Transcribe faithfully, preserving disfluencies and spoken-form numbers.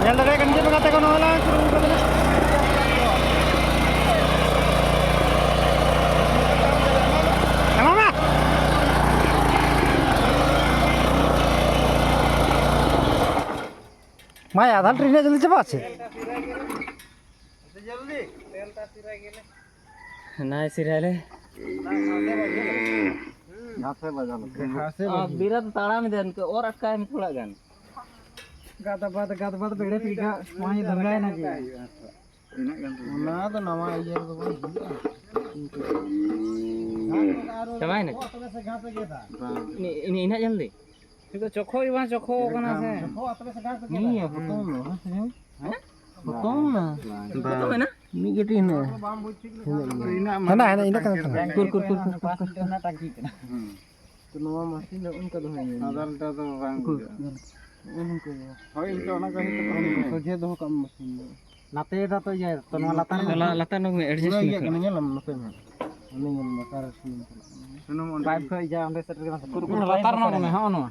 ᱧᱮᱞ ᱫᱟᱲᱮᱭᱟᱜ ᱠᱟᱱ ᱜᱮᱭᱟ ᱯᱮ ᱜᱟᱛᱮ ᱠᱚ, ᱱᱚᱜᱼᱚᱭ ᱞᱟᱝ ᱥᱩᱨᱩ ᱠᱟᱫᱟ᱾ ᱮᱢᱟ ᱢᱮ᱾ ᱢᱟ ᱭᱟ, ᱟᱫᱷᱟ ᱞᱤᱴᱟᱨ ᱤᱱᱟᱹᱜ ᱡᱚᱞᱫᱤ ᱪᱟᱵᱟᱜᱼᱟ ᱥᱮ? ᱱᱟᱭ ᱥᱤᱨᱟᱭ ᱞᱮ᱾ ᱜᱷᱟᱥᱮ ᱵᱟᱡᱟᱣ ᱞᱮᱠᱟ᱾ ᱟᱨ ᱵᱤᱨᱟ ᱫᱚ ᱛᱟᱲᱟᱢ ᱮᱫᱟ, ᱱᱤᱛᱚᱜ ᱚᱨ ᱟᱴᱠᱟᱭ ᱢᱮ ᱛᱷᱚᱲᱟ ᱜᱟᱱ᱾ ᱜᱟᱫᱟ ᱵᱟᱫ, ᱜᱟᱫᱟ ᱵᱟᱫ ᱵᱮᱲᱮ ᱛᱤᱜᱟ, ᱱᱚᱣᱟ ᱫᱷᱟᱨᱟᱭ ᱱᱟ ᱜᱮ᱾ ᱚᱱᱟ ᱫᱚ ᱱᱟᱣᱟ ᱤᱭᱟᱹ ᱨᱮᱫᱚ ᱵᱟᱝ ᱦᱩᱭᱩᱜᱼᱟ᱾ ᱪᱟᱵᱟᱭᱮᱱᱟ? ᱵᱟᱝ᱾ ᱤᱱᱟᱹ, ᱤᱱᱟᱹ, ᱤᱱᱟᱹᱜ ᱡᱚᱞᱫᱤ? ᱱᱤᱛᱚᱜ ᱪᱚᱠᱷᱚ ᱜᱮ ᱵᱟᱝ ᱪᱚᱠᱷᱚ ᱠᱟᱱᱟ ᱥᱮ᱾ ᱱᱤᱭᱟᱹ ᱦᱚᱯᱚᱱ ᱫᱚ, ᱦᱮᱸ? ᱦᱮᱸ? ᱦᱚᱯᱚᱱ ᱱᱟ᱾ ᱵᱟᱝ᱾ ᱦᱚᱯᱚᱱ ᱮᱱᱟ? ᱢᱤᱫ ᱠᱟᱹᱴᱤᱡ ᱦᱮᱱᱟᱜᱼᱟ᱾ ᱦᱮᱱᱟᱜ ᱜᱮᱭᱟ᱾ ᱦᱮᱱᱟᱜ, ᱦᱮᱱᱟᱜ, ᱤᱱᱟᱹ ᱠᱟᱱ ᱛᱟᱢᱟ᱾ ᱠᱩᱨ, ᱠᱩᱨ, ᱠᱩᱨ, ᱠᱩᱨ, ᱠᱩᱨ, ᱠᱩᱨ᱾ ᱛᱚ ᱱᱚᱣᱟ ᱢᱟᱥᱤᱱ ᱫᱚ ᱚᱱᱠᱟ ᱫᱚ ᱦᱟᱸᱜ ᱧᱮᱞ ᱢᱮ᱾ ᱟᱫᱟᱨ ᱫᱚ ᱵᱟᱝ ᱠᱩᱨ᱾ ᱵᱩᱡᱷᱟᱹᱜᱼᱟ᱾ ᱱᱚᱜᱼᱚ ᱱᱚᱝᱠᱟ ᱜᱮ᱾ ᱦᱳᱭ, ᱤᱱᱠᱟᱹ ᱚᱱᱟ ᱠᱚ ᱦᱤᱥᱟᱹᱵ ᱛᱮ ᱥᱚᱡᱷᱮ ᱫᱚᱦᱚ ᱠᱟᱜ ᱢᱮ ᱢᱟᱥᱤᱱ ᱫᱚ᱾ ᱱᱟᱛᱮ ᱫᱟ ᱛᱚ ᱤᱭᱟᱹ, ᱛᱚ ᱱᱚᱣᱟ ᱞᱟᱛᱟᱨ ᱨᱮ ᱞᱟ-, ᱞᱟᱛᱟᱨ ᱧᱚᱜ ᱢᱮ, adjust ᱯᱩᱨᱟᱹ ᱤᱭᱟᱹᱜ ᱢᱮ᱾ ᱠᱟᱱᱟ, ᱧᱮᱞᱟᱢ ᱱᱚᱛᱮ ᱢᱟ᱾ ᱚᱱᱮ ᱧᱮᱞ ᱢᱮ, ᱚᱠᱟᱨᱮ ᱥᱩᱱᱩᱢ ᱪᱟᱞᱟᱜ ᱠᱟᱱᱟ᱾ ᱥᱩᱱᱩᱢ ᱚᱸᱰᱮ ᱯᱟᱭᱤᱯ ᱜᱮ᱾ ᱠᱷᱚᱡ ᱡᱟ ᱚᱸᱰᱮ ᱥᱮᱴᱮᱨ ᱠᱟᱱᱟ ᱥᱮ᱾ ᱯᱩᱨᱟᱹ ᱞᱟᱛᱟᱨ ᱨᱮ ᱢᱮᱱᱟᱜᱼᱟ᱾ ᱦᱚᱸᱜᱼᱚ ᱱᱚᱣᱟ᱾